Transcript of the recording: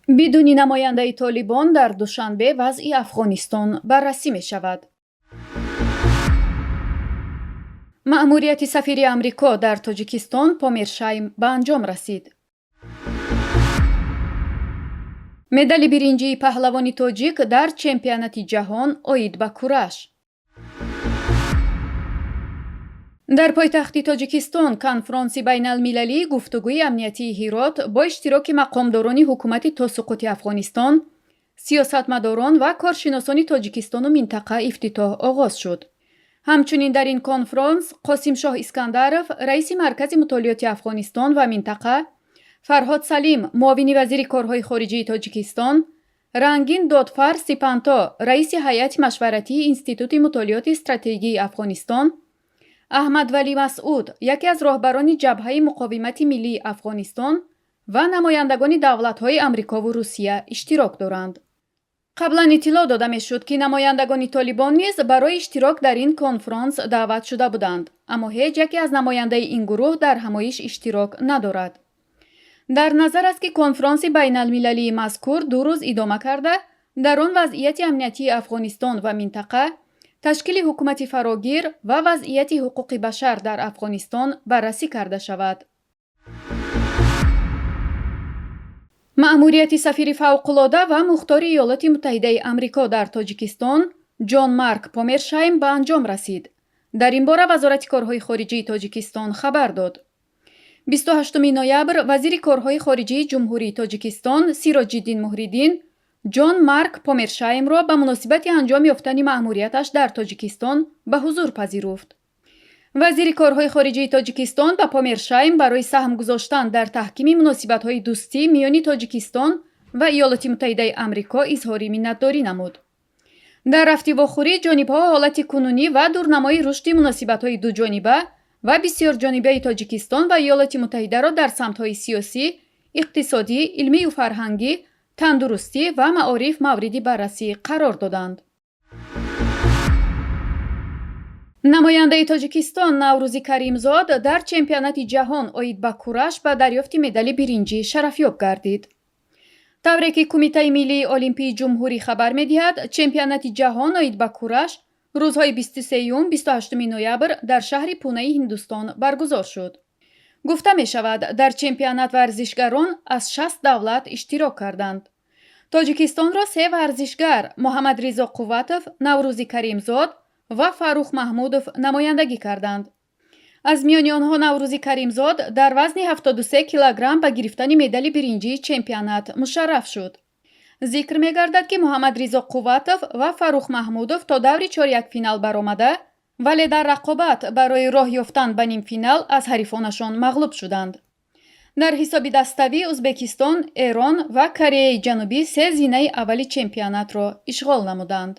Бидуни намояндаи Толибон дар Душанбе вазъи Афғонистон баррасӣ мешавад. Маъмурияти сафири Амрико дар Тоҷикистон Помершайм ба анҷом расид. Медали биринҷии паҳлавони тоҷик дар чемпионати ҷаҳон оид ба кураш. Дар пойтахти Тоҷикистон конфронси байналмилалии гуфтугӯи амниятии Ҳирот бо иштироки мақомдорони ҳукумати то суқути Афғонистон, сиёсатмадорон ва коршиносони Тоҷикистону минтақа ифтитоҳ оғоз шуд. Ҳамчунин дар ин конфронс Қосимшоҳ Искандаров, раиси Маркази мутолиоти Афғонистон ва минтақа, Фарҳод Салим, муовини вазири корҳои хориҷии Тоҷикистон, Рангин Додфар Сипанто, раиси ҳайати машваратии Институти мутолиоти стратегии Афғонистон, Аҳмадвалӣ Масъуд, яке аз роҳбарони Ҷабҳаи муқовимати миллии Афғонистон ва намояндагони давлатҳои Амрикову Русия иштирок доранд. Қаблан иттилоъ дода мешуд, ки намояндагони Толибон низ барои иштирок дар ин конфронс даъват шуда буданд, аммо ҳеҷ яке аз намояндаи ин гурӯҳ дар ҳамоиш иштирок надорад. Дар назар аст, ки конфронси байналмилалии мазкур 2 рӯз идома карда, дар он вазъияти амниятии Афғонистон ва минтақа, ташкили ҳукумати фарогир ва вазъияти ҳуқуқи башар дар Афғонистон баррасӣ карда шавад. Маъмурияти сафири фавқулода ва мухтори Иёлоти Муттаҳидаи Амрико дар Тоҷикистон Ҷон Марк Помершайм ба анҷом расид. Дар ин бора Вазорати корҳои хориҷии Тоҷикистон хабар дод. 28 ноябр вазири корҳои хориҷии Ҷумҳурии Тоҷикистон Сироҷиддин Муҳриддин Ҷон Марк Помершаймро ба муносибати анҷом ёфтани маъмурияташ дар Тоҷикистон ба ҳузур пазируфт. Вазири корҳои хориҷии Тоҷикистон ба Помершайм барои саҳм гузоштан дар таҳкими муносибатҳои дӯстӣ миёни Тоҷикистон ва Иёлоти Муттаҳидаи Амрико изҳори миннатдорӣ намуд. Дар рафти вохӯрӣ ҷонибҳо ҳолати кунунӣ ва дурнамои рушди муносибатҳои дуҷониба ва бисёрҷонибаи Тоҷикистон ва Иёлоти Муттаҳидаро дар самтҳои сиёсӣ, иқтисодӣ, илмию фарҳангӣ, тандурустӣ ва маориф мавриди баррасӣ қарор доданд. Намояндаи Тоҷикистон Наврӯзи Каримзод дар чемпионати ҷаҳон оид ба кураш ба дарёфти медали биринҷӣ шарафёб гардид. Тавре ки Кумитаи миллии олимпии ҷумҳурӣ хабар медиҳад, чемпионати ҷаҳон оид ба кураш рӯзҳои 23-28 ноябр дар шаҳри Пунаи Ҳиндустон баргузор шуд. Гуфта мешавад, дар чемпионат варзишгарон аз 60 давлат иштирок карданд. Тоҷикистонро 3 варзишгар Муҳаммадризо Қувватов, Наврӯзи Каримзод ва Фаррух Маҳмудов намояндагӣ карданд. Аз миёни онҳо Наврӯзи Каримзод дар вазни 73 килограмм ба гирифтани медали биринҷии чемпионат мушарраф шуд. Зикр мегардад, ки Муҳаммадризо Қувватов ва Фаррух Маҳмудов то даври чорякфинал баромада, вале дар рақобат барои роҳ ёфтан ба нимфинал аз ҳарифонашон мағлуб шуданд. Дар ҳисоби даставӣ Ӯзбекистон, Эрон ва Кореяи Ҷанубӣ 3 зинаи аввали чемпионатро ишғол намуданд.